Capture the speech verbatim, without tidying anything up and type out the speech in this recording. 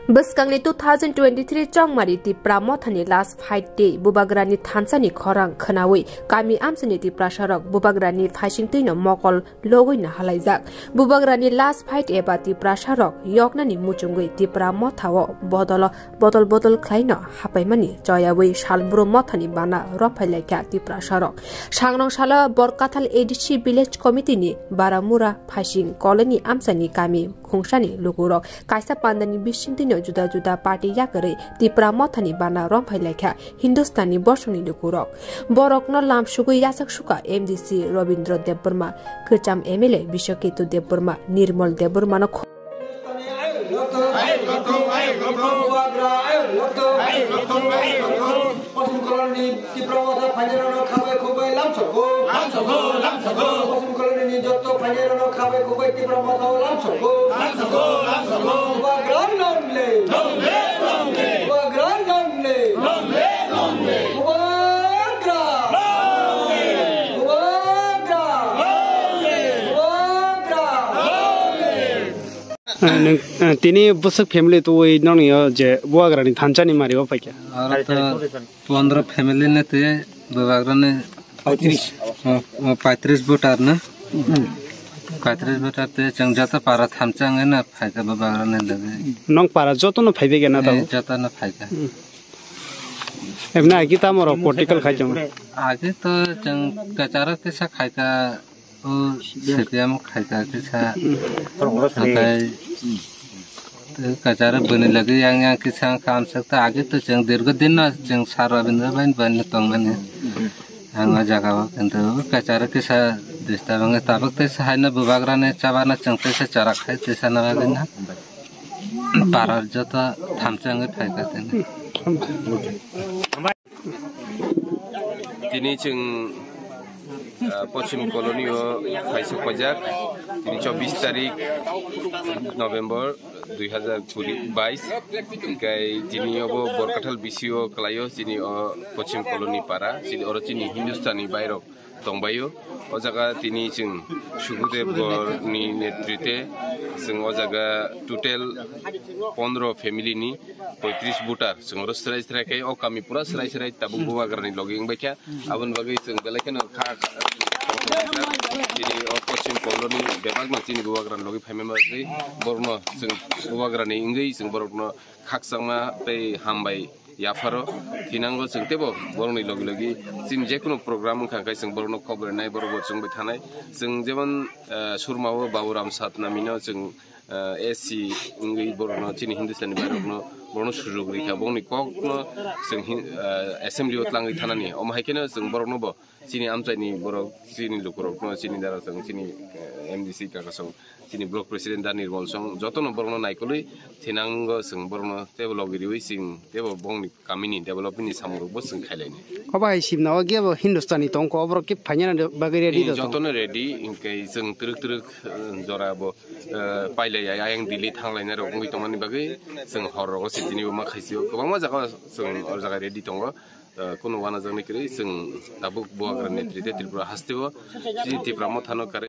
Bwskangni two thousand twenty-three Chongmari Tipra Mothani last fight day Bubagrani thansani khorang khwnawi kami amchani Tiprasarok Bubagrani phaisingtwino mokol logwino halaijak. Bubagrani last fight eba Tiprasarok yoknani muchungwi Tipra Mothao bodolo bodol bodol khlaino hapaimani choyawi Salbrum Mothani bana romphailaikha Tiprasarok. Sangrong salo Borkathal A D C Village Committee ni Baramura Phaising Colony amchani kami khungsani lukurok kaisa pandani bisingtwino juda juda party yakarwi Tipra Mothani bana romphailaikha Hindustani bosongni lukurok. Borokno lamsugwi yachak suka M D C Robindra Debbarma, kwcham M L A Biswaketu Debbarma, Nirmal Debbarmano kho- Pachim Colony ni Tipra Motha phainairokno khabai khukbai lamsogo. Lamsogo, lamsogo. Pachim Colony ni jotto phainairokno khabai khukbai Tipra Motha o lamsogo. Lamsogo, lamsogo. Bubagra long live. Long live, long live. Bubagra long live. Long live, long live. Bubagra. Long live. Bubagra. Long live. Bubagra. Long live. Eh, nwng, eh, tini bwswk family twi nokni o je Bubagrani thansa ni mari o paikha? Aro to pondro family ne twi Bubagrani paitris. Oh, oh, paitris voter na? Paitris voter twi chwng joto para thamsa wngwi na phaikha Bubagrani logi. Nong para joto no phaibai gana Eh, tabo? Joto no phaikha. Hmm. Ebna agi tamo rok political khai chong? Agi to chwng kacharo kisa khaikha. O C P M khaikha kisa. Hatai kachara bwni lagi yang yang kisa wngkha amswk ta agi to chwng dirgo din no chwng sar Rabindra bai bai no tongmani. Ang o jaga o kintu kachara kisa disturb wngwi tabuk tei sa haino Bubagrani chabana chwng tei sa chara khai tei sa na bagwi na. Parar joto thamsa wngwi phaikha tini. Tini chwng, ah, Pochim Colony o phaisok paijak. Tini chobbish tarik November dui hazar kuri bais. Hinkhe tini obo Borkathal B C o kwlaio, chini o Pochim Colony para. Chini oro chini Hindustani bairok tongbaio. O jaga tini chwng Sukhdev Gorni netrite chwng o jaga total pondro family ni poitris voter chwng oro srai srai khe o kami pura srai srai tabuk Bubagrani logi wngbaikha. Aboni bagwi chwng belai kheno kha, kha, tini o Pochim Colony bebakno chini Bubagrani logi phaima bagwi borokno chwng Bubagrani wngwi chwng borokno khakchangma tei hambai yapharo thinango chwng teibo borokni logi logi chini jekunu program wngkha khe chwng borokno khobor rwnai borokbo chwngbai thanai. Chwng jemon, eh, Surmao Baburam Satnamino chwng, eh, A C wngwi borokno chini Hindustani bairokno borokno sujok rikha, bongni kokno chwng hin-, eh, assembly o tlangwi thanani. Omo hai kheno chwng boroknobo chini amchaini borok, chini lukurokno, chini dara chwng, chini, eh, M D C kaka chwng, chini block president da Nirmal chwng, jotono borokno naikolwi thinango chwng borokno teibo logi riwi chwng teibo bongni kamini development ni samungrokbo chwng khailainai. Obo hai simna o gebo Hindustani tongkho, oborok khe phainani bagwi ready Eh, do tong? Jotono ready, hinkhe chwng twrwk twrwk, eh, jora bo, eh, pailai ai, ayang Delhi thanglainai rok wngwi tongmani bagwi chwng hor rogo se tini bo ma khaisio kwbangma jaga chwng o jaga ready tongo. Eh, kunu wanajaknai kwrwi chwng tabuk Bubagra netrite Tripura hasteo chini Tipra Mothano kwrwi.